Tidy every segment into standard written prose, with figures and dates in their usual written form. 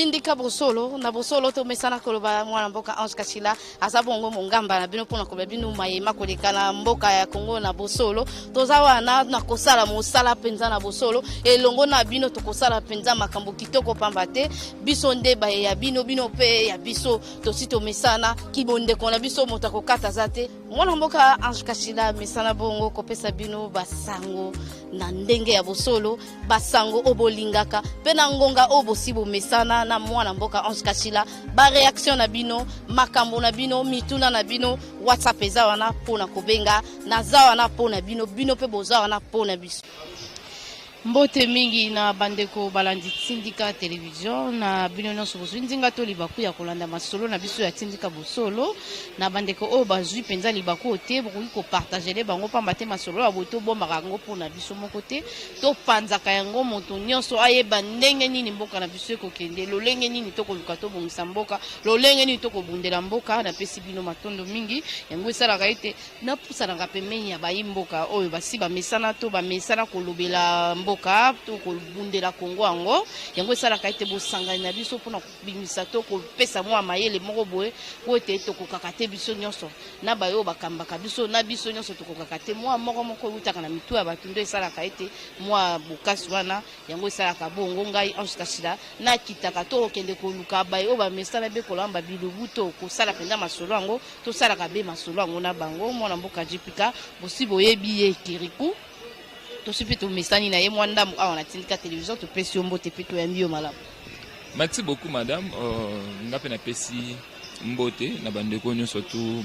Tindika bosolo na bosolo, tomesana koloba. Mwana mboka Ange Kashila aza bongo mongamba na bino mpona koloba bino mayema koleka na mboka ya Kongo na bosolo. Toza wana na kosala mosala mpenza na bosolo elongo na bino. Tokosala mpenza makambo kitoko, pamba te biso nde baye ya bino, bino mpe ya biso. Tosi tomesana kibondeko na biso, moto akokata aza te. Mwana mboka Ange Kashila mesana bongo kopesa bino basango na ndenge ya bosolo, basango oyo bolingaka mpe na ngonga oyo bosi bomesana na mwana mboka Ange Kashila. Baréaction na bino, makambo na bino, mituna na bino, WhatsApp eza wana mpona kobenga. Naza wana mpona bino, bino mpe boza wana mpona biso. Mbote mingi na bandeko balandi Tindika Télévision, na bino nyonso bozwi nzinga to libaku ya kolanda masolo na biso ya Tindika Bosolo. Na bandeko oyo bazwi mpenza libaku oyo te, bokoki kopartager bango, pamba te masolo ya boye tobombaka yango mpona biso moko te, topanzaka yango moto nyonso ayeba ndenge nini mboka na biso ekokende, lolenge nini tokoluka tobongisa mboka, lolenge nini tokobundela mboka. Napesi bino matondo mingi. Yango esalaka ete napusanaka pembeni ya bayi mboka oyo basi bamesana to bamesana kolobela mboka to kobundela Kongo. Yango esalaka ete bosangani na biso mpona kobimisa to kopesa mwa mayele moko boye, po ete tokokaka te biso nyonso, na baye oyo bakambaka biso, na biso nyonso tokokaka te. Mwa moko moko eutaka na mitu ya bato nde esalaka ete mwa bokasi wana. Yango esalaka bongo ngai Ange Kashila nakitaka to kokende koluka baye oyo bamesana be kolamba bilubu to kosala mpenza masolo yango. Tosalaka be masolo yango na bango. Mwana mboka Jipika, bosi boyebi ye, Kiriku, tosi mpe tomesani na ye mwa ndambo awa na Tindika Télévision. Topesi yo mbote mpe toyambi yo malamu. Merci beaucoup, madame. Nga mpe napesi mbote na bandeko nyonso tu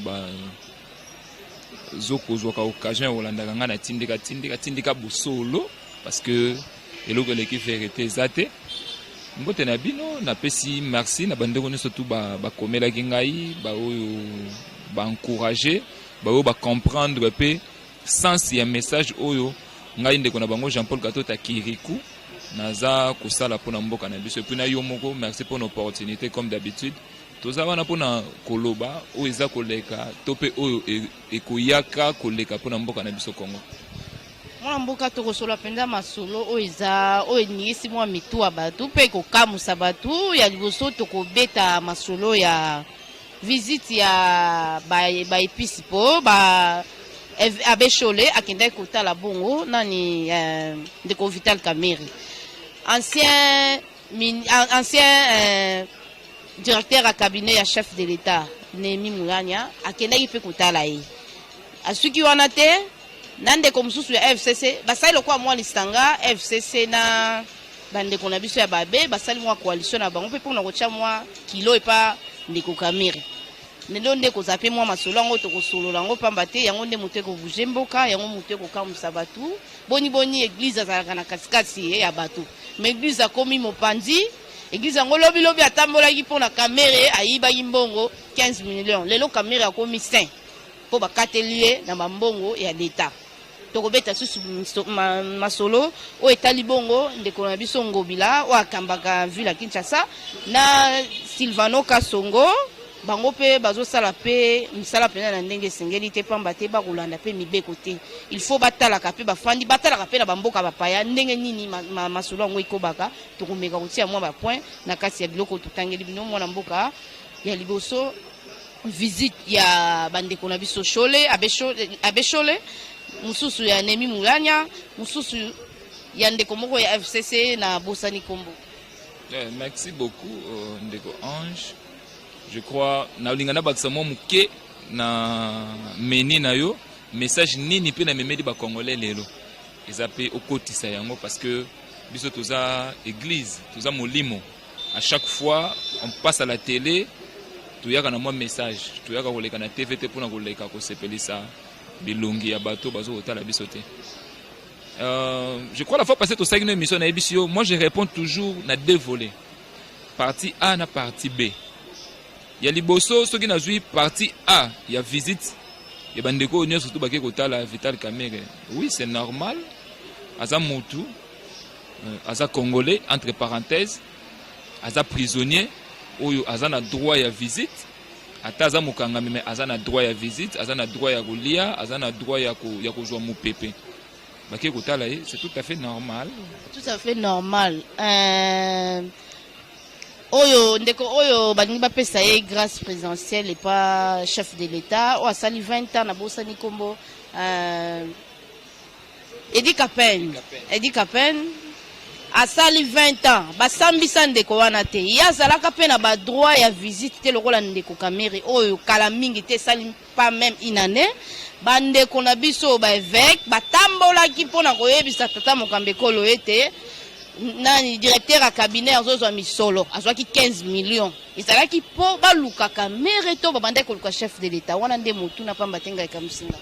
bazokozwaka occasion ya kolandaka ngai na Tindika, Tindika, Tindika Bosolo, parce que eloko eleki vérité eza te. Mbote na bino, napesi merci na bandeko nyonso tu bakomelaki ngai, baoyo baencourage, baoyo bacomprendre mpe sens ya message oyo ngai, ndeko na bango Jean Paul Katota Kiriku, naza kosala mpona mboka na biso. Et puis na yo moko, merci mpona opportunité. Comme d'habitude, toza wana mpona koloba oyo eza koleka to mpe oyo ekoyaka koleka mpona mboka na biso Congo. Mwana mboka, tokosola mpenza masolo oyo eza oyo eningisi mwa mitu ya bato mpe ekokamusa bato. Ya liboso, tokobeta masolo ya visite ya baepiscopo ba abbé Nshole akendaki kotala bongo nani, ndeko Vital Kamerhe, ancien directeur ya cabinet ya chef de l'État Néhémie Mwilanya akendaki mpe kotala ye. Asuki wana te, na ndeko mosusu ya FCC basali lokola mwa lisanga FCC na bandeko na biso ya babe, basali mwa coalition na bango mpe mpona kotia mwa kilo epa ndeko Kamerhe. Lelo nde kozala mpe mwa masolo yango, tokosolola yango, pamba te yango nde moto ekobouger mboka, yango moto ekokamwisa bato. Boni boni église azalaka na katikati ya bato, mais église akomi mopanzi? Église yango lobilobi atambolaki mpona Kamerhe ayibaki mbongo 15 millions. Lelo Kamerhe akomi saint mpo bakateli ye na bambongo ya leta. Tokobeta susu masolo oyo etali bongo ndeko na biso Ngobila oyo akambaka ville ya Kinshasa na Silvano Kasongo. Bango mpe bazosala mpe misala mpenza na ndenge esengeli te, pamba te bakolanda mpe mibeko te. Il faut batalaka mpe bafandi, batalaka mpe na bamboka bapaya ndenge nini masolo yango ekobaka. Tokomeka kotia mwa bapoint na kati ya biloko totangeli bino. Mwana mboka, ya liboso, visite ya bandeko na biso Nshole, abbé Nshole, mosusu ya Néhémie Mwilanya, mosusu ya ndeko moko ya FCC na bosani nkombo. Merci beaucoup, ndeko Ange. Je crois nalinga nabakisa mwa moke na meni na yo message nini mpe namemeli bacongolais lelo. Eza mpe okotisa yango, parce que biso toza église, toza molimo. À chaque fois on passe à la télé, toyaka na mwa message. Toyaka koleka na TV te mpona koleka kosepelisa bilongi ya bato bazo kotala biso te. Je crois la fois passée tosalaki no émission, nayebisi yo, moi je réponds toujours na deux volets, partie A na partie B. Ya liboso, soki nazwi partie A ya visite ya bandeko oyo nyonso to bake kotala Vital Kamerhe, oui, c'est normal, aza mutu, aza congolais, entre parenthèses aza prisonnier oyo aza na droit ya visite. Ata aza mokangami, mais aza na droit ya visite, aza na droit ya kolia, aza na droit ya kozwa mopepe. Bake kotala ye, c'est tout à fait normal. Tout à fait normal. Oyo ndeko oyo balingi bapesa ye grâce présidentielle epa chef de l'État, oyo asali 20 ans, nabosani nkombo, Eddy Kapend. Eddy Kapend asali 20 ans, basambisa ndeko wana te. Ye azalaka mpe na badroit ya visite te lokola ndeko Kamerhe oyo kala mingi te, esali pas même une année. Bandeko na biso baévêque batambolaki mpona koyebisa tata mokambi ekolo ete nani, directeur ya cabinet azozwa misolo, azwaki 15 millions. Ezalaki mpo baluka Kamerhe to babandaki koluka chef de l'État? Wana nde motuna pamba te ngai kamusinga.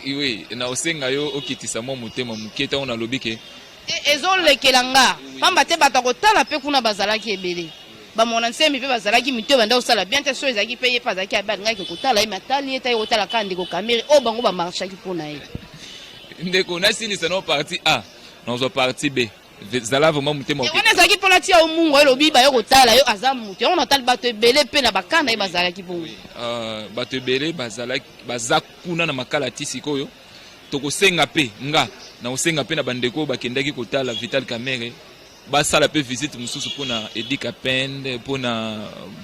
Oui, na osenga yo okitisa mwa motema moke ntango nalobi ke Te, ezolekela nga pamba te bato ya kotala mpe kuna bazalaki ebele, bamona nsemi mpe bazalaki mito banda kosala bien te. So ezalaki mpe ye mpe azalaki abe alingaki kotala ye, me atali ye ta ye kotala kaka ndeko Kamerhe oyo bango bamarchaki mpo na ye. Ndeko, nasilisa no partie A, nazwa partie B. Zala vraiment motema. Wana ezalaki mpona tia yo mungu, elobi baye kotala yo, aza motu yango natali bato ebele mpe na bakanda ye bazalaki bongo. Bato ebele bazalaki, baza kuna na Makala ti sikoyo. Tokosenga mpe, nga na kosenga mpe na bandeko oyo bakendaki kotala Vital Kamerhe, basala mpe visite mosusu mpona Eddy Kapend, mpona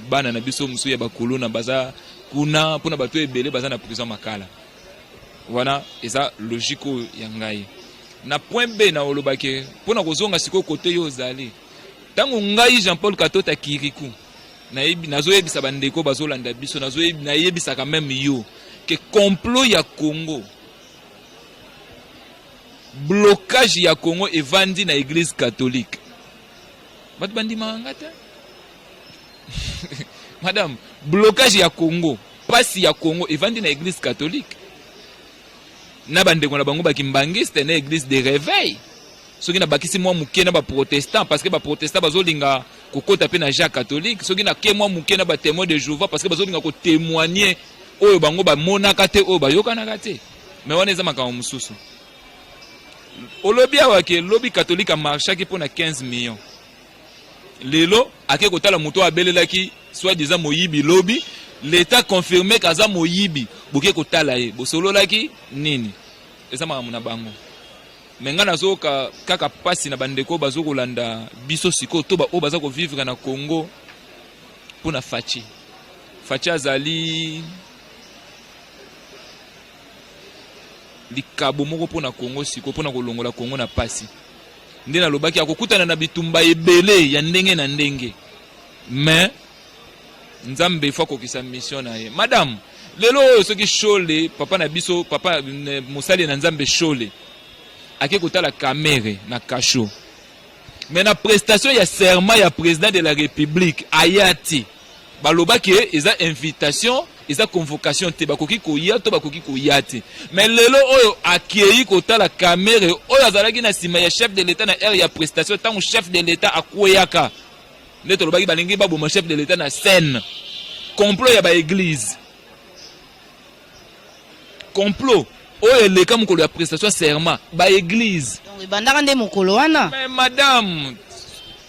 bana na biso mosusu ya bakuluna baza kuna, mpona bato ebele baza na prison Makala. Wana eza logique oyo ya ngai. Na point B, na olobaki mpona kozonga sikoyo kote yo ozali, ntango ngai Jean Paul Katota Kiriku nazoyebisa bandeko bazolanda biso, nayebisaka même yo ke complot ya Congo, blocage ya Congo evandi na Église catholique. Bato bandimaka nga te. Madame, blocage ya Congo, pasi ya Congo evandi na Église catholique na bandeko na bango bakimbangiste, na église de réveil, soki nabakisi mwa moke na baprotestant, parce que baprotestant bazolinga kokota mpe na jacques catholique, soki nake mwa moke na batémoin de Jéhovah, parce que bazolinga kotémoigner oyo bango bamonaka te, oyo bayokanaka te. Mais wana eza makambo mosusu. Olobi awa ke lobi catholique amarchaki mpo na 15 millions, lelo ake kotala moto oyo abelelaki soit disant moyibi. Lobi l'État confirme kaza moyibi, boke kotala ye, bosololaki nini? Eza makambo na bango. Me ngai nazoyoka kaka mpasi na bandeko bazo kolanda biso sikoyo to baoyo baza kovivre na Congo mpo na Fatshi. Fatshi azali likabo moko mpo na Congo sikoyo, mpo na kolongola Congo na pasi. Nde nalobaki akokutana na bitumba ebele ya ndenge na ndenge, mais Nzambe ifo akokisa mission na ye. Madame, lelo oyo soki Shole, papa na biso, papa mosali na Nzambe Shole ake kotala Kamerhe na kasho, mais na prestation ya serment ya président de la République aya te. Balobaki eza invitation, eza convocation te, bakoki koya to bakoki koya te. Mais lelo oyo akei kotala Kamerhe oyo azalaki na nsima ya chef de l'État na heure ya prestation, ntango chef de l'État akweyaka. Nde tolobaki balingi baboma chef de l'État na scène. Complot ya baéglise, complot oyo eleka mokolo ya prestation ya serment, baéglise. Donc ebandaka nde mokolo wana? Mais madame,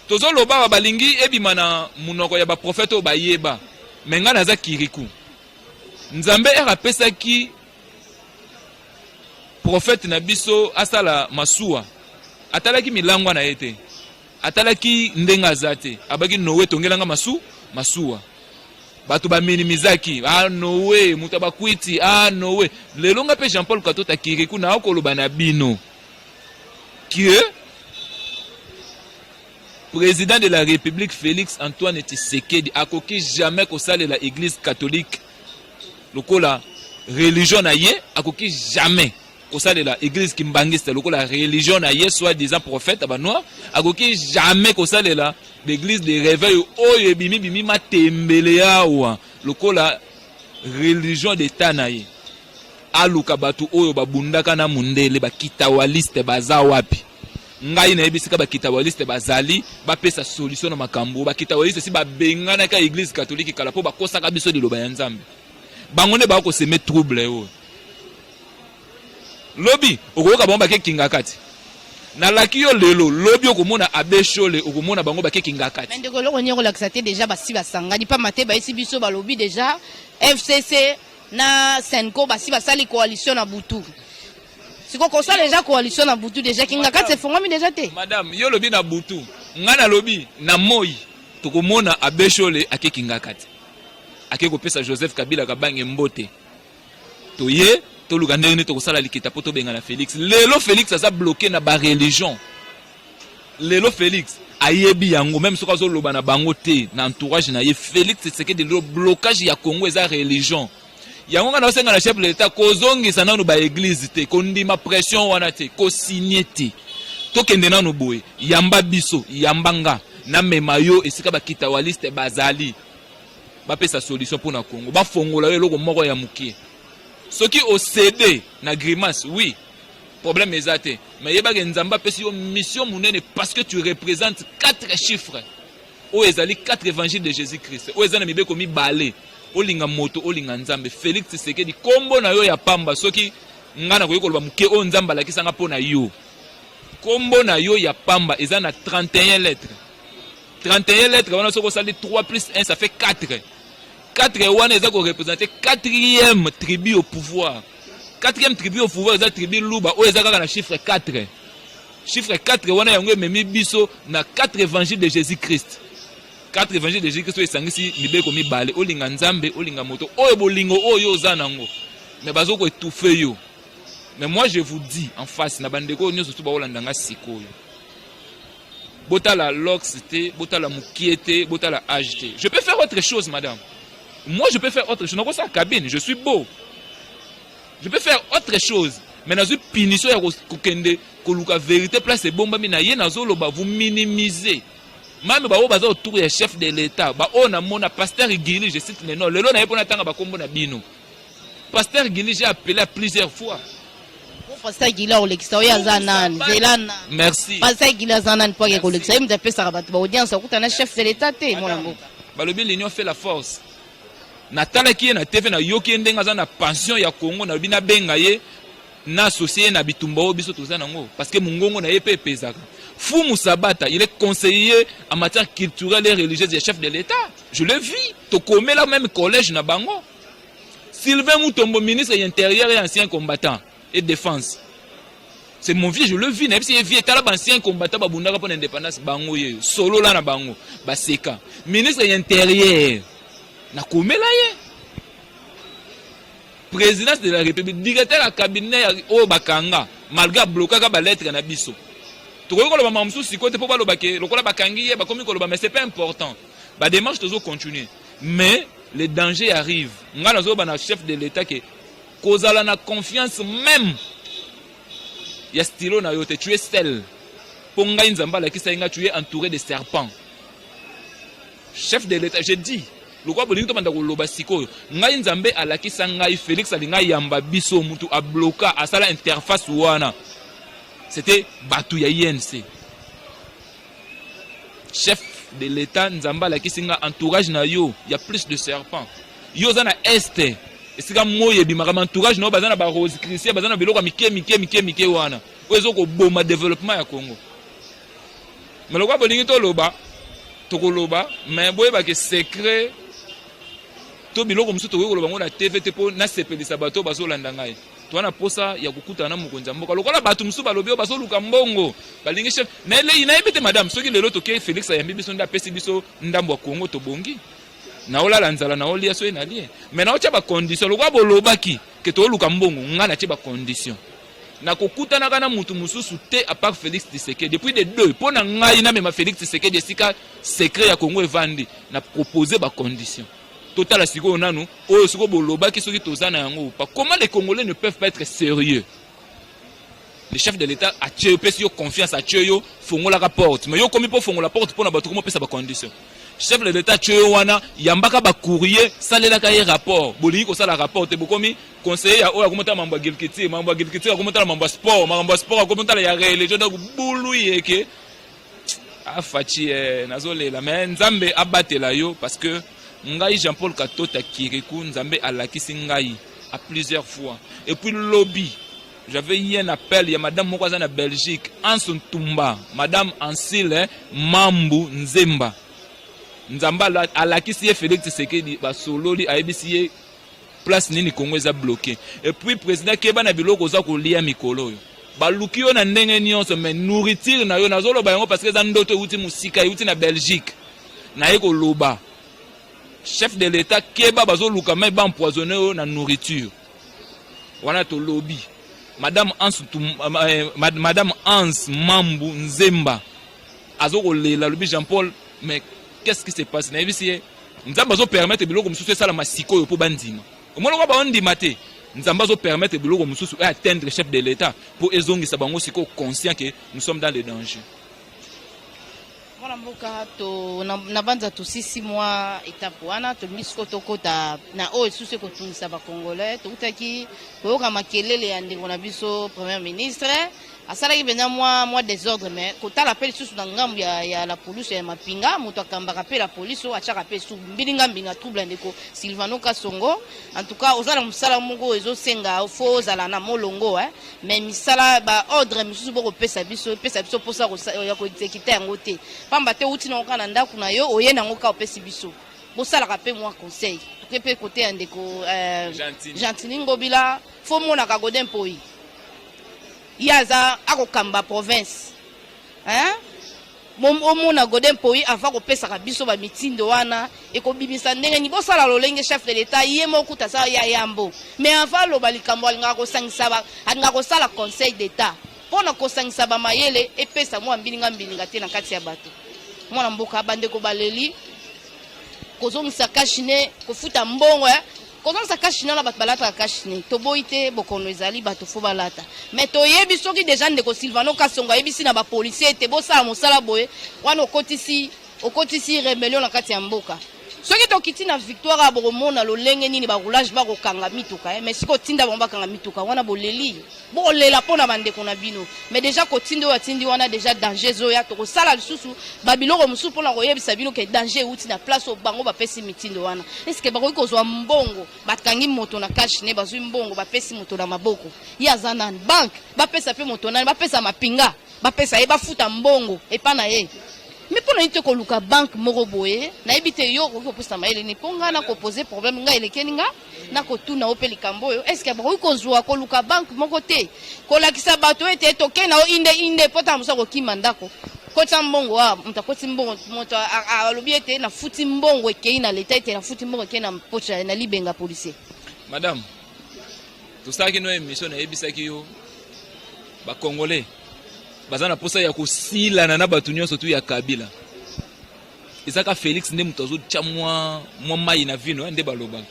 tozoloba awa, balingi ebima na monoko ya baprofete oyo bayeba. Me ngai naza Kiriku. Nzambe ere apesaki prophète na biso asala masuwa, atalaki milangwa na ye te, atalaki ndenge aza te. Abaki Noe, tongelanga masuwa. Bato baminimizaki: "Ah, Noe, moto ya bakwiti, ah, Noe." Lelo nga mpe Jean Paul Katota Kiriku na okoloba na bino que président de la République Félix Antoine Tshisekedi akoki jamais kosalela Église catholique lokola religion na ye, akoki jamais kosalela église kimbangiste lokola religion na ye, soit disant prophète ya banoir, akoki jamais kosalela l'église de réveil oyo ebimi bimi matembele awa lokola religion d'état na ye. Aluka bato oyo babundaka na mundele, bakitawaliste baza wapi? Ngai nayebi sika bakitawaliste bazali, bapesa solution na makambo. Bakitawaliste si babenganaka Église catholique kala mpo bakosaka biso liloba ya Nzambe. Bango nde baka kosemer trouble oyo. Lobi okoyoka bango bake Kingakati. Nalaki yo lelo, lobi okomona abbé Shole, okomona bango bake Kingakati. Mais ndeko, eloko nini kolakisa te déjà basi basangani? Pamba te bayesi biso, balobi déjà FCC na CENCO basi basali coalition na butu. Siko kosala déjà coalition na butu, déjà Kingakati efongwami déjà te? Madame, yo lobi na butu, ngai nalobi na moi. Tokomona Abbé Shole ake Kingakati, ake kopesa Joseph Kabila Kabange mbote. Toye toluka ndenge nini tokosala likita mpo tobengana Félix. Lelo Félix aza bloqué na bareligion. Lelo Félix ayebi yango, même soki azoloba na bango te na entourage na ye. Félix Tshisekedi, lelo blocage ya Congo eza religion. Yango nga naosenga na chef de l'État kozongisa nanu baéglise te, kondima pression wana te, kosigner te. Tokende nanu boye, yamba biso, yamba nga, namema yo esika bakitawaliste bazali, bapesa solution mpona Congo, bafongola yo eloko moko ya mokie. Soki océder na grimace, oui, problème eza te, mais yebaka Nzambe apesi yo mission monene, parce que tu représentes quatre chiffres oyo ezali quatre évangiles de Jésus Christ, oyo eza na mibeko mibale: olinga moto, olinga Nzambe. Félix Tshisekedi, nkombo na yo ya pamba, soki ngai nakoki koloba moke oyo Nzambe alakisanga mpo na yo, nkombo na yo ya pamba eza na 31 lettres. 31 lettres wana, soki osali 3 plus 1, ça fait 4. 4 wana eza koreprésenter quatrième tribu au pouvoir. Quatrième tribu au pouvoir eza tribu Luba, oyo eza kaka na chiffre 4. Chiffre 4 wana, yango ememi biso na 4 évangile de Jésus Christ. 4 évangile de Jésus Christ oyo esangisi mibeko mibale: olinga Nzambe, olinga moto. Oyo bolingo oyo oza nango, mais bazo koétouffer yo. Mais moi, je vous dis en face na bandeko oyo nyonso to baolanda nga sikoyo, botala locks te, botala mokie te, botala âge te. Je peux faire autre chose, madame. Moi, je peux faire autre chose. Nakosala cabine, je suis beau, je peux faire autre chose, mais nazwi punition ya kokende koluka vérité place ebombami na ye. Nazoloba, vous minimisez même baoyo baza autour ya chef de l'État, baoyo namona pasteur Gili, je cite le nom lelo na ye mpona ntanga bakombo na bino. Pasteur Gili, j'ai appelé à plusieurs fois. Pasteur Gili akolekisa oyo aza nani? Zela na. Merci. Pasteur Gili aza nani mpo ake kolekisa ye? Moto apesaka bato baaudience akuta na chef de l'État te, mwana mboka. Balobi l'union fait la force. Natalaki ye na TV, nayoki ye ndenge aza na pension ya Congo. Nalobi nabenga ye, na associé ye na bitumba oyo biso toza nango, parce que mongongo na ye mpe epezaka. Fumu Sabata, il est conseiller en matière culturelle et religieuse ya chef de l'État. Je le vis, tokomela même collège na bango. Sylvain Mutombo, ministre intérieur et ancien combattant et défense, c'est mon vieux, je le vis. Nayebisi ye: vieux, tala baancien combattant babundaka mpo na indépendance, bango ye solola na bango, baseka. Ministre intérieur, nakomela ye. Présidence de la République, directeur ya cabinet oyo bakanga, malgré ablokaka balettre na biso. Tokoki koloba makambo mosusu sikoyo te, mpo balobake lokola bakangi ye, bakomi koloba, mais c'est pas important. Badémarche tozocontinue, mais le danger arrive. Ngai nazoloba na chef de l'État ke kozala na confiance même ya stylo na yo te. Tu es seul, mpo ngai Nzambe alakisaki ngai, tu es entouré de serpents, chef de l'État. Je dis, lokola bolingi tobanda koloba sikoyo, ngai Nzambe alakisa ngai, Félix alingi ayamba biso, mutu abloka, asala interface wana, c'était bato ya UNC. Chef de l'État, Nzambe alakisi nga entourage na yo ya plus de serpent. Yo oza na Est, esika moi ebimaka, ma entourage na yo baza na barosicruciens, baza na biloko ya mike mike mike mike wana oyo ezokoboma développement ya Congo. Mais lokola bolingi toloba, tokoloba, mais boyebake secret to biloko mosusu tokoki koloba ngo na TV te, mpo nasepelisa bato oyo bazolanda ngai. Toza na posa ya kokutana na mokonzi ya mboka. Lokola bato mosusu balobi oyo bazoluka mbongo, balingi chef, nayebi te, madame. Soki lelo toke, Félix ayambi biso nde apesi biso ndambo ya Kongo, tobongi, naolala nzala, naolia soki nalie, mais naotya bacondition. Lokola bolobaki ke tooluka mbongo, ngai natie bacondition: nakokutanaka na mutu mosusu te à part Félix Tshisekedi. Depuis de deux, mpo na ngai namema Félix Tshisekedi esika secret ya Kongo evandi, na propose bacondition. Totala sikoyo nanu oyo sikoyo bolobaki, soki toza na yango pa. Comment les Congolais ne peuvent pas être sérieux? Le chef de l'État atie yo, pesi yo confiance, atie yo, fongolaka porte, mais yo komi mpo fongola porte mpo na bato, komi opesa bacondition. Chef de l'État atie yo wana, yambaka bacourrier, salelaka ye rapport. Bolingi kosala rapport te, bokomi conseiller ya oyo akomotala mambo ya agriculture, mambo ya agriculture akomotala mambo ya sport, makambo ya sport akomotala ya religion. Donc bulu yeke afaci nazolela, mais Nzambe abatela yo, parce que ngai Jean-Paul Katota Kiriku, Nzambe alakisi ngai à plusieurs fois. Et puis lobi, j'avais eu un appel ya madame moko aza na Belgique, Anso Ntumba, madame Ansile Mambu Nzemba. Nzambe alakisi ye Félix Tshisekedi, basololi, ayebisi ye place nini Kongo eza bloqué. Et puis président, keba na biloko oza kolia mikolo oyo. Baluki yo na ndenge nyonso, mais nourriture na yo, nazoloba yango parce que eza ndoto euti mosika, euti na Belgique. Naye koloba, chef de l'État, keba, bazoluka mai baempoisonne oyo na nourriture wana. Tolobi madame Hans, madame Hans Mambu Nzemba azokolela, alobi: "Jean Paul, mais qu'est-ce qui se passe?" Nayebisi ye, Nzambe azopermettre biloko mosusu esalama sikoyo mpo bandima. Omoni kwa baondima te, Nzambe azopermettre biloko mosusu e atteindre chef de l'État mpo ezongisa bango sikoyo conscient que nous sommes dans le danger. Mwana mboka, to na banza tosisi mwa etape wana. Tolingi sikoyo tokɔta na oyo lisusu ekotungisa Bacongolais. Tokutaki koyoka makelele ya ndeko na biso Premier ministre, asalaki mpenza mwa désordre. Mais kotala mpe lisusu na ngambu ya la police, ya mapinga, moto akambaka mpe la police oyo atiaka mpe su mbilinga mbinga, trouble ya ndeko Silvano Kasongo. En tout cas, oza na mosala moko ezosenga fo ozala na molongo, eh? Mais misala, baordre misusu bokopesa biso, epesa biso mposa ya koexécuter yango te, pamba te outi nango kaka na ndako na yo, oye nango kaka opesi biso. Bosalaka mpe mwa conseil. Toke mpe kote ya ndeko Gentiny Ngobila. Fo monaka Godin Mpoi, ye aza akokamba province, hein? Omona Godin Mpoi ava kopesaka biso bamitindo wana, ekobimisa ndenge nini? Bosala lolenge chef de l'État ye moko kuta aza ya yambo, mais ava aloba likambo, alingaka kosangisa, alingaka kosala conseil d'État mpo na kosangisa bamayele, epesa mwa mbilinga mbilinga te na kati ya bato. Mwana mboka, bandeko baleli kozongisa cache-nez, kofuta mbongo, eh? Kozongisa cache-nez na bato balataka cache-nez, toboyi te. Bokono ezali, bato fo balata. Mais toyebi soki déjà ndeko Silvano Kasongo ayebisi na bapolisier ete bosala mosala boye, wana okotisi rébellion na kati ya mboka. Soki tokiti na Victoire ya, bokomona lolenge nini baroulage bakokanga mituka, eh? Mais soki otinda bango bakanga mituka wana, boleli, bokolela mpo na bandeko na bino. Mais déjà kotinda oyo atindi wana, déjà danger ezoya. Tokosala lisusu babiloko mosusu mpona koyebisa bino ke danger euti na place oyo bango bapesi mitindo wana. Est-ce bakoki kozwa mbongo, bakangi moto na cache-nez, bazwi mbongo, bapesi moto na maboko, ye aza nani? Banke bapesa mpe moto nani? Bapesa mapinga, bapesa ye, bafuta mbongo epa na ye. Me mpo na ye te koluka banke moko boye, nayebi te. Yo okoki kopesa mayele nini? Mpo ngai nakopose problème, ngai elekeli nga nakotuna yo mpe likambo oyo: est-ce bakoki kozwa, koluka banke moko te, kolakisa bato ete tokei na yo inde inde, mpo tala mosu akokima ndako, kotisa mbongo awa, moto akoti mbongo, moto alobi ete nafuti mbongo, ekei na leta, ete nafuti mbongo, ekei na poche, na libenga policier? Madame, tosalaki no émission, nayebisaki yo Bacongolais baza na mposa ya kosilana na bato nyonso tu ya Kabila. Ezaka Félix nde moto azotya mwa mai na vino. Nde balobaka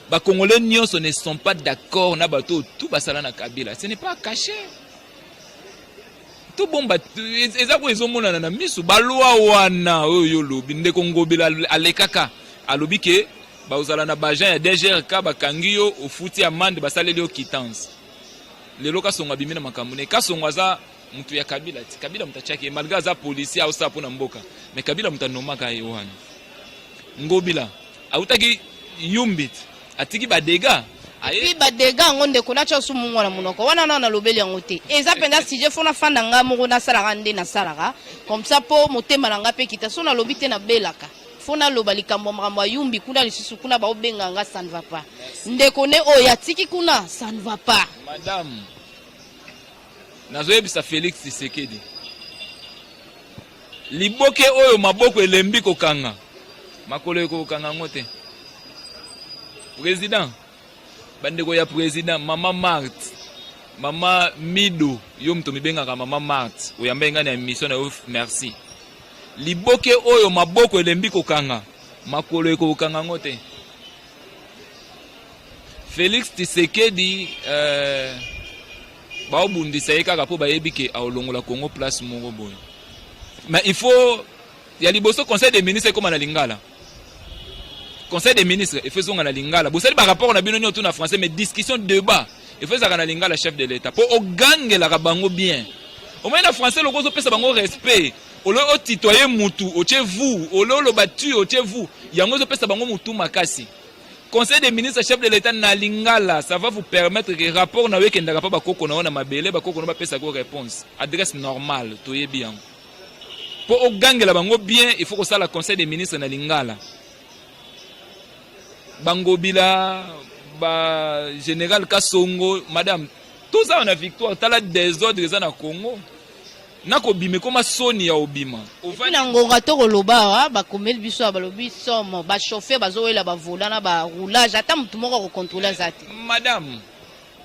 Bacongolais nyonso ne sont pas d'accord na bato oyo tu basala na Kabila. Ce n'est pas caché, tobomba, eza ko ezomonana na miso. Balwa wana oyo yo olobi, ndeko Ngobila alekaka, alobi ke bazala na baagent ya DGRK, bakangi yo, ofuti amende, basaleli yo quittance. Lelo Kasongo abimi na makambo ne. Kasongo aza mutu ya Kabila ti Kabila moto atiaki ye, malgré aza policier, aosala mpo na mboka, mais Kabila moto anomaka ye wana. Ngobila autaki Yumbi, atiki badégâts. Puis badégâts yango, ndeko, natya osu mungo na monoko wana, na nalobeli yango te. Eza mpenza sujet fo nafanda nga moko, nasalaka nde nasalaka comme ça mpo motema na nga mpe kita. So nalobi te, nabelaka. Fo naloba likambo, makambo ya Yumbi kuna lisusu, kuna baobenga nga, ça ne va pas. Ndeko ne oyo atiki kuna, ça ne va pas. Madame, nazoyebisa Félix Tshisekedi, liboke oyo maboko elembi kokanga, makolo ekokanga yango te. Président, bandeko ya président, mama Marte, mama Mido, yo moto mibengaka mama Marte, oyambai ngai na émission na yo, merci. Liboke oyo maboko elembi kokanga, makolo ekokanga yango te. Félix Tshisekedi, baobundisa ye kaka mpo bayebi ke aolongola Congo place moko boye. Mais il faut ya liboso, conseil des ministres ekóma na lingala. Conseil des ministres efo ezonga na lingala. Bosali barapport na bino nyonso na français, mais discussion, débat, efo ezalaka na lingala. Chef de l'État, mpo ogangelaka bango bien, omoni na français loko ozopesa bango respect, olo otitoye mutu, otie vous, olo oloba tu, otie vous, yango ezopesa bango mutu makasi. Conseil des ministres, chef de l'État, na lingala, ça va vous permettre que rapport na yo ekendaka mpa bakoko na yo na mabele, bakoko na bapesaka yo réponse, adresse normale. Toyebi yango. Mpo ogangela bango bien, il faut kosala conseil des ministres na lingala. Bangobila, ba général Kasongo, madame, toza na Victoire, tala désordre eza na Congo. Nakobima ekoma soni ya obima. Epuis na ngonga tokoloba awa bakomeli biso awa balobi somo ba chauffeur bazowela ba volant na ba roulage ata mutu moko ako controle aza te. Madame.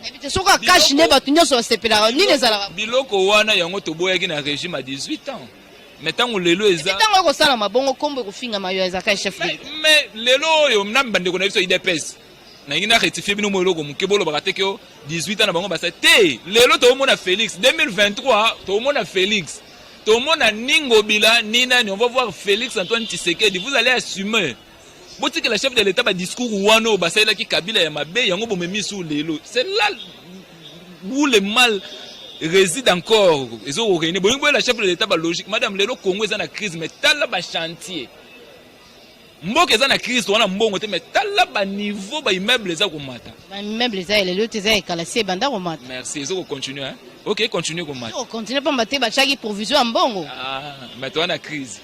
Nayebi te soki akashi nde bato nyonso basepelaka nini ezalaka. Biloko wana yango toboyaki na régime ya 18 ans. Mais ntango lelo eza. Ntango ekosalama bongo kombo ekofingama yo ezalaka chef de l'État. Mais lelo oyo na bandeko na biso UDPS nalingi na rectifier bino mwa eloko moke bolobaka te ke 18 ans na bango basali te. Lelo toomona Félix 2023, toomona Félix, tomona ni Ngobila ni nani. On va voir Félix Antoine Tshisekedi. Vous allez assumer. Botikela chef de l'État badiscours wana oyo basalelaki Kabila ya mabe, yango bomemi su lelo. C'est là où le mal réside encore. Ezokorene bolingi boyela chef de l'État balogique. Madame, lelo Congo eza na crise, mais tala bachantier. Mboka eza na crise wana, mbongo te, mais tala baniveau baimmeuble eza komata. Baimmeuble eza ya lelo te, eza ekala si ebanda komata. Merci. Eza kocontinue, hein? Ok, continue komata. Okontinue pamba te batiaki provision ya mbongo. Ah, mais toza na crise.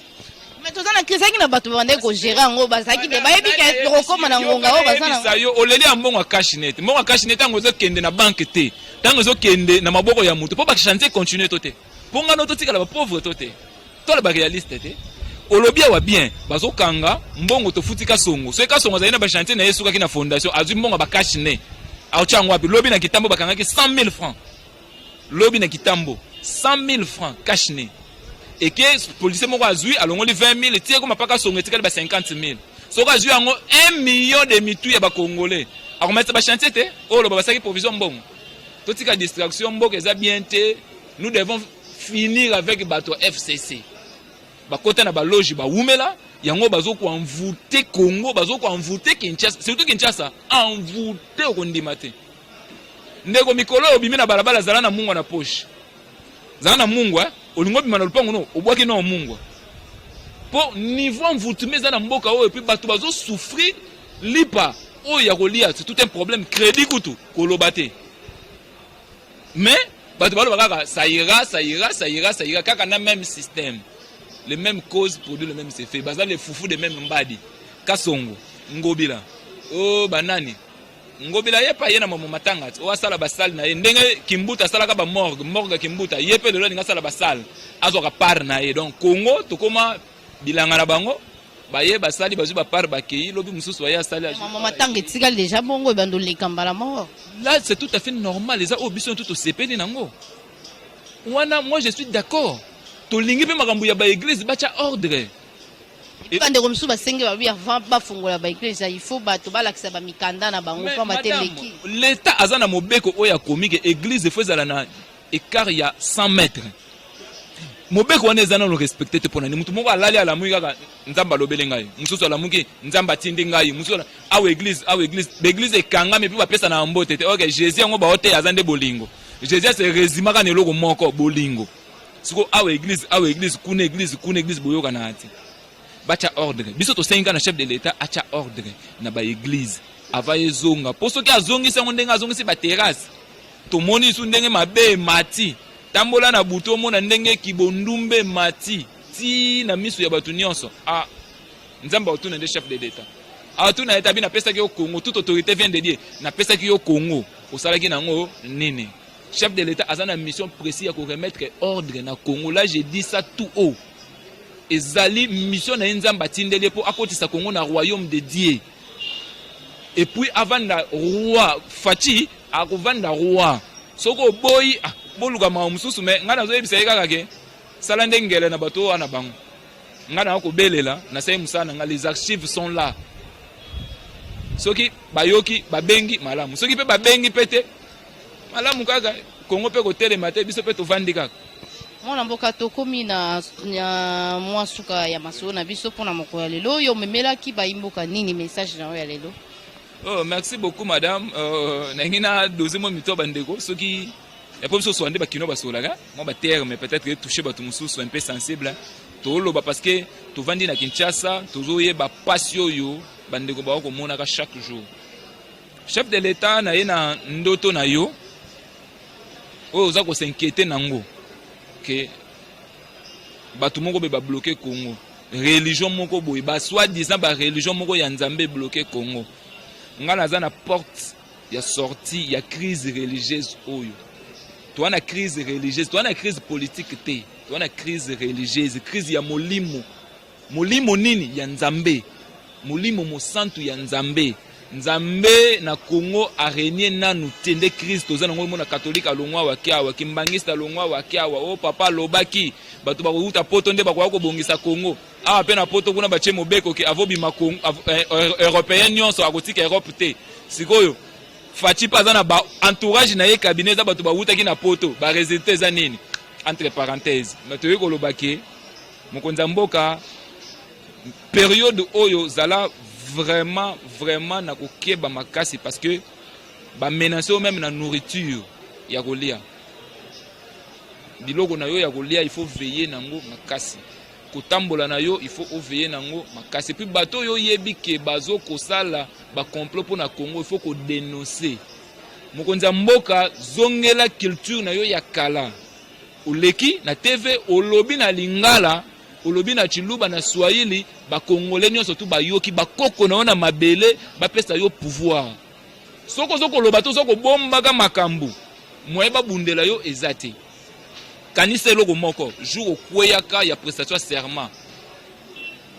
Mais toza na crise, ezalaki na bato babandaki kogere yango, bazalaki te bayebi ke tokokóma na ngonga oyo baza na. Yo oleli ya mbongo ya cash-nez. Mbongo ya cash-nez, ntango ezokende na banque te, ntango ezokende na maboko ya moto mpo bachantier continue to te, mpo ngano totikala bapauvre to te, tola baréaliste te. Olobi awa bien, bazokanga mbongo tofuti Kasongo. Soki Kasongo azali na bachantier na ye, esukaki na fondation, azwi mbongo ya bacash-nez, aotya yango wapi? Lobi na Kitambo bakangaki 100 000 francs. Lobi na Kitambo, 100 000 francs cash-nez eke. Policier moko azwi, alongoli 20 000, tie koma mpaka Songo, etikali ba 50 000. Soki azwi yango, 1 million de mitu ya bacongolais, akomatisa bachantier te. Oyo oloba basalaki provision mbongo. Totika distraction, mboka eza bien te. Nous devons finir avec bato ya FCC. Bakota na baloge, bawumela yango, bazokoenvoûter Congo, bazokoenvoûter Kinshasa, surtout Kinshasa envoûte. Okondima te, ndeko, mikolo oyo obimi na balabala, zala na mungwa na poche, zala na mungwa. Olingi obima na lupango no, obwaki nao mungwa, mpo niveau envoûtement eza na mboka oyo. Et puis bato bazosouffrir, lipa oyo ya kolia, c'est tout un problème. Crédit kutu koloba te. Mais bato baloba kaka: ça ira, ça ira, ça ira, ça ira. Kaka na même système, les mêmes causes produit le même effet. Baza le fufu de même mbadi. Kasongo, Ngobila, o oh, banani, Ngobila ye pa ye na mamo matanga ti oyo asala basale na ye ndenge Kimbuta asalaka bamorgue, morgue ya Kimbuta. Ye mpe lelo alingi asala basale, azwaka part na ye. Donc Congo tokóma bilanga na bango. Baye basali, bazwi bapart, bakei. Lobi mosusu baye asali. Mama, matanga etikali deja bongo, ebanda oleka mbala moko. Là, c'est tout à fait normal. Eza oyo biso nyonso tosepeli nango wana. Moi, je suis d'accord. Tolingi mpe makambo ya baeglise, batya ordre. Bandeko mosusu basengi, babi avant bafungola baeglise, il faut bato balakisa bamikanda na bango, pamba te leki. L'État aza na mobeko oyo akomi ke église efo ezala na écart ya 100 mètres. Mobeko wana eza nano respecté te. Mpo nani? Motu moko alali, alamuki kaka: Nzambe alobeli ngai. Mosusu alamuki: Nzambe atindi ngai. Mosusu awa église, awa église, baeglise ekangami mpe bapesa na mbote te. Ok, Jésus yango baoteya aza nde bolingo. Jésus ase résumaka na eloko moko: bolingo. Siko awa église, awa église, kuna église, kuna église, boyokana te. Batya ordre. Biso tosengi kaka na chef de l'État atya ordre na baeglise ava ezonga, mpo soki azongisi yango ndenge azongisi baterrasse, tomoni su ndenge mabe emati. Tambola na butu, omona ndenge kibondumbe emati ti na miso ya bato nyonso. Ah, Nzambe akotuna nde chef de l'État, atuna ye tabi: napesaki yo Congo, toute autorité vient de Dieu, napesaki yo Congo, osalaki nango nini? Chef de l'État aza na mission précis ya koremettre ordre na Congo. Là, je dis ça tout haut, ezali mission na ye. Nzambe atindeli ye mpo akotisa Congo na royaume de Dieu et puis avanda roi. Fatshi akovanda roi. Soki oboyi, ah, boluka mawa mosusu. Mais ngai nazoyebisa ye kaka ke sala nde ngele na bato oyo wana bango. Ngai na kobelela, nasali mosala na ngai. Les archives sont là. Soki bayoki, babengi, malamu. Soki mpe babengi mpe te, malamu kaka. Kongo mpe kotelema te, biso mpe tovandi kaka. Mwana mboka, tokomi na mwa suka ya masolo na biso mpona mokolo ya lelo. Oyo omemelaki bayimboka nini, message na oyo ya lelo? Oh, merci beaucoup, madame. Nangi na dose mwa mito ya bandeko. Soki ya po biso osola nde bakino basolaka mwa baterme, peut-être etouche bato mosusu un peu sensible. Toloba parce que tovandi na Kinshasa, tozoyeba pasi oyo bandeko baka komonaka chaque jour. Chef de l'État na ye, na ndoto na yo oyo oza kos'inquiéter nango ke bato moko boye babloquer Congo, religion moko boye, basoi-disant bareligion moko ya Nzambe ebloquer Congo, ngai naza na porte ya sortie ya crise religieuse oyo. Toza na crise religieuse, toza na crise politique te, toza na crise religieuse, crise ya molimo. Molimo nini? Ya Nzambe, molimo mosantu ya Nzambe. Nzambe na Congo arenie nanu te, nde crise toza nango. Omona catholique alongwa awa ke awa, kimbangiste alongwa awa ke awa. O papa alobaki bato bakouta Poto nde bakoya kobongisa Congo. Awa mpe na Poto kuna batie mobeko ke avobima Congo, européen nyonso akotika Europe te. Sikoyo Fatshi mpe aza na ba entourage na ye, cabinet eza bato bawutaki na Poto. Ba résultat eza nini? Entre parenthèse, mais toyei koloba ke mokonzi ya mboka, période oyo zala vraiment vraiment na kokeba makasi, parce que bamenace oyo même na nourriture ya kolia, biloko na yo ya kolia, il faut veiller nango makasi. Kotambola na yo, il faut oveiller nango makasi. Puis bato oyo oyebi ke bazokosala bacomplot mpo na Congo, il faut kodénoncer. Mokonzi ya mboka, zongela culture na yo ya kala. Oleki na TV, olobi na lingala, olobi na tshiluba, na swahili, bakongole nyonso tu bayoki. Bakoko na yo na mabele bapesa yo pouvoir. Soki oza koloba te, oza kobombaka makambo, moye babundela yo eza te. Kanisa eloko moko: jour okweyaka ya prestation ya serment,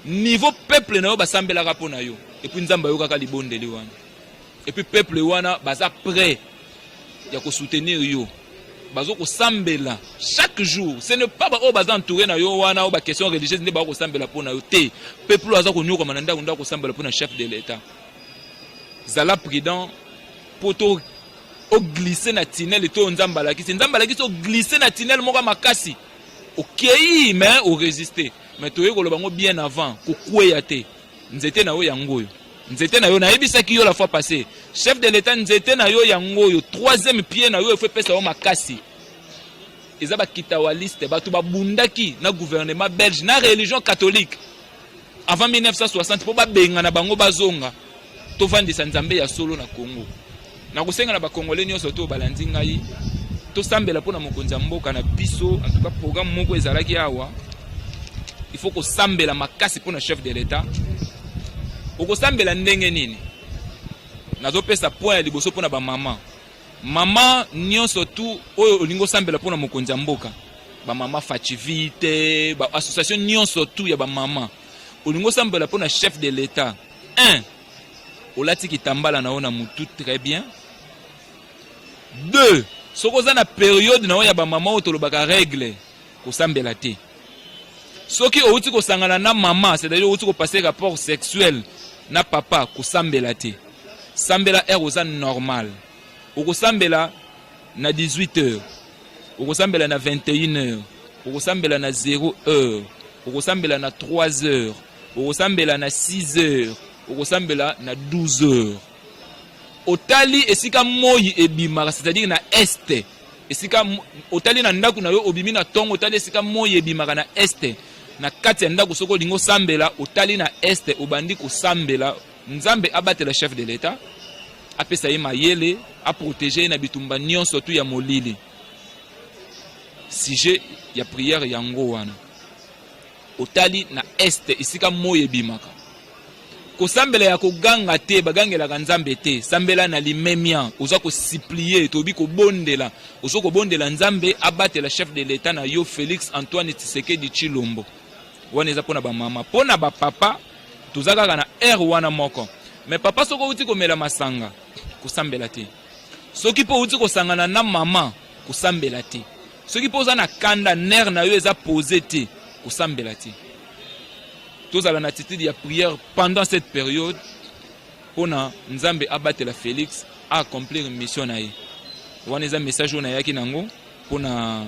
niveau peuple na yo basambelaka mpo na yo, et puis Nzambe ayokaka libondeli wana. Et puis peuple wana baza prêt ya kosoutenir yo, bazo kosambela chaque jour. Ce n'est pas baoyo baza entouré na yo wana, oyo baquestion religieuse nde bako kosambela mpo na yo te. Peuple oyo aza konyokama na ndako, ndako kosambela mpo na chef de l'État. Zala prudent mpo to oglisse na tunnel to Nzambe alakisi, Nzambe alakisi oglisse na tunnel moko ya makasi, okei, mais oresiste. Mais toyei koloba yango bien avant kokweya te. Nzete na yo yango oyo, nzete na yo nayebisaki yo la fois passée, chef de l'État, nzete na yo yango oyo, troisième pied na yo efo epesa yo makasi. Eza bakitawaliste, bato babundaki na gouvernement belge na religion catholique avant 1960 mpo babengana bango, bazonga, tovandisa Nzambe ya solo na Congo. Nakosenga na bakongole nyonso to balandi ngai, tosambela mpo na mokonzi ya mboka na biso. En tout cas, programme moko ezalaki awa, il faut kosambela makasi mpo na chef de l'État. Okosambela ndenge nini? Nazopesa point ya liboso mpo na bamama. Mama nyonso tu oyo olingi osambela mpo na mokonzi ya mboka, bamama Facivite, baassociation nyonso tu ya bamama, olingi osambela mpo na chef de l'État: 1, olati kitambala na yo na mutu, très bien. 2, soki oza na période na yo ya bamama oyo tolobaka règle, kosambela te. Soki outi kosangana na mama, c'est-à-dire outi kopasser rapport sexuel na papa, kosambela te. Sambela heure oza normal. Okosambela na 18 heures, okosambela na 21 heures, okosambela na 0 heure, okosambela na 3 heures, okosambela na 6 heures, okosambela na 12 heures. Otali esika moi ebimaka, c'est-à-dire na est. Esika otali na ndako na yo, obimi na ntongo, otali esika moi ebimaka na est, na kati ya ndako. Soki olingi osambela, otali na est, obandi kosambela. Nzambe abatela chef de l'État, apesa ye mayele, aprotege ye na bitumba nyonso tu ya molili. Sujet ya prière yango wana. Otali na est, esika moi ebimaka. Kosambela ya koganga te, bagangelaka Nzambe te. Sambela na limemia, oza kosupplier, toyebi kobondela, oza kobondela Nzambe abatela chef de l'État na yo, Félix Antoine Tshisekedi Tshilombo. Wana eza mpona bamama. Mpona bapapa, toza kaka na heure wana moko. Mais papa, soki outi komela masanga, kosambela te. Soki mpo outi kosangana na mama, kosambela te. Soki mpo oza na kanda, nerf na yo eza posé te, kosambela te. Tozala na attitude ya prière pendant cette période mpona Nzambe abatela Félix, aaccomplir mission na ye. Wana eza message oyo nayaki nango mpona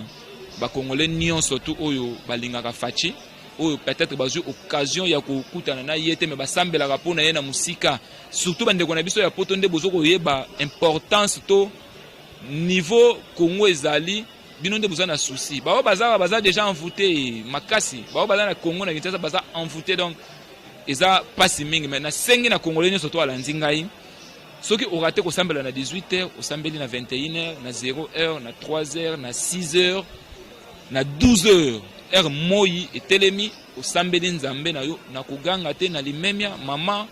bakongole nyonso tu oyo balingaka Fatshi, oyo peut-être bazwi occasion ya kokutana na ye te, me basambelaka mpona ye na mosika. Surtout bandeko na biso ya Poto nde bozo koyeba importance to niveau Congo ezali. Bino nde boza na souci. Bao baza, baza déjà envoûté makasi. Bao baza na Congo, na Kinshasa, baza envoûté. Donc eza mpasi mingi. Me nasengi na Congolais nyonso to alandi ngai, soki orater kosambela na 18 heures, osambeli na 21 heures, na 0 heure, na 3 heures, na 6 heures, na 12 heures, heure moi etelemi, osambeli Nzambe na yo na koganga te, na limemia. Mama,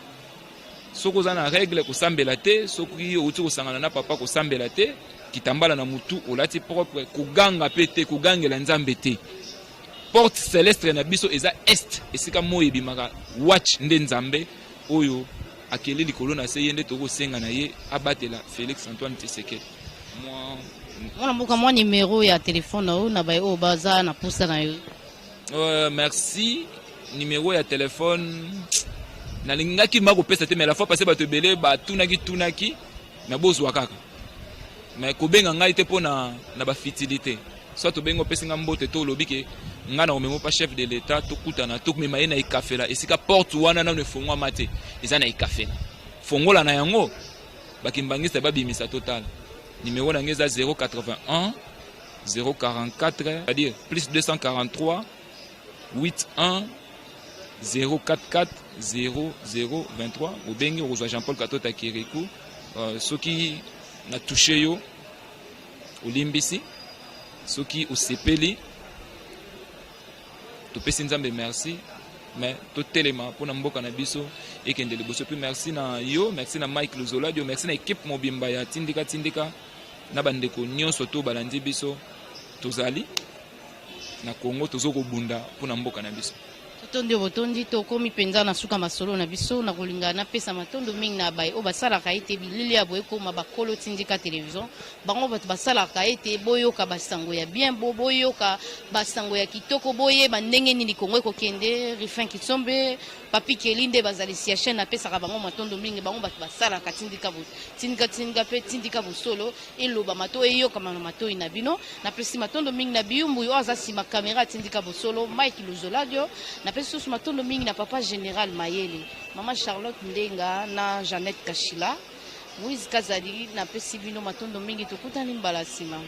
soki oza na règle, kosambela te. Soki outi kosangana na papa, kosambela te. Kitambala na mutu, olati propre, koganga mpe te, kogangela Nzambe te. Porte céleste na biso eza est, esika moi ebimaka. Watch nde Nzambe oyo akeli likolo na se, ye nde tokosenga na ye abatela Félix Antoine Tshisekedi. Mwa Mwana mboka, mwa numero ya telefone na yo na baye oyo baza na posa na yo. Merci. Numéro ya telefone nalingaki ma kopesa te, mais la fois passé bato ebele batunaki tunaki na bozwa kaka. Mais kobenga ngai te mpo na bafutilité. Soit tobengi, opesi nga mbote to olobi ke ngai na komema pa chef de l'État, tokutana, tokomema ye na Ekafela, esika porte wana nano efongwama te. Eza na Ekafela, fongola na yango, bakimbangista babimisa. Totala numéro na ngai, eza 081 044, c'est-à-dire plus 243 81 044 0023. Obengi, okozwa Jean-Paul Katota Kiriku. Soki na touche yo, olimbisi. Soki osepeli, topesi Nzambe merci. Mais totelema mpona mboka na biso ekende liboso. Mpe merci na yo, merci na Mike Luzoladio, merci na équipe mobimba ya Tindika Tindika, na bandeko nyonso to balandi biso. Tozali na Congo, tozo kobunda mpona mboka na biso. Totondi oyo botondi. Tokomi mpenza na suka masolo na biso. Na kolinga napesa matondo mingi na baye oyo basalaka ete bilili ya boye ekóma. Bakolo Tindika Télévision, bango bato basalaka ete boyoka basango ya bien, bo boyoka basango ya kitoko, boyeba ndenge nini Kongo ekokende. Rifin Kitsombe, Papi Keli nde bazalisi ya chaîne. Napesaka bango matondo mingi. Bango bato basalaka Tindika, Tindika, Tindika mpe Tindika Bosolo elobama to eyokama na matoi na bino. Napesi matondo mingi na Biyumbu oyo aza nsima caméra Tindika Bosolo, Mike Luzoladio. Napesi susu matondo mingi na papa général Mayele, mama Charlotte Ndenga na Jeannette Kashila, Moïse Kazali. Napesi bino matondo mingi. Tokutani mbala nsima.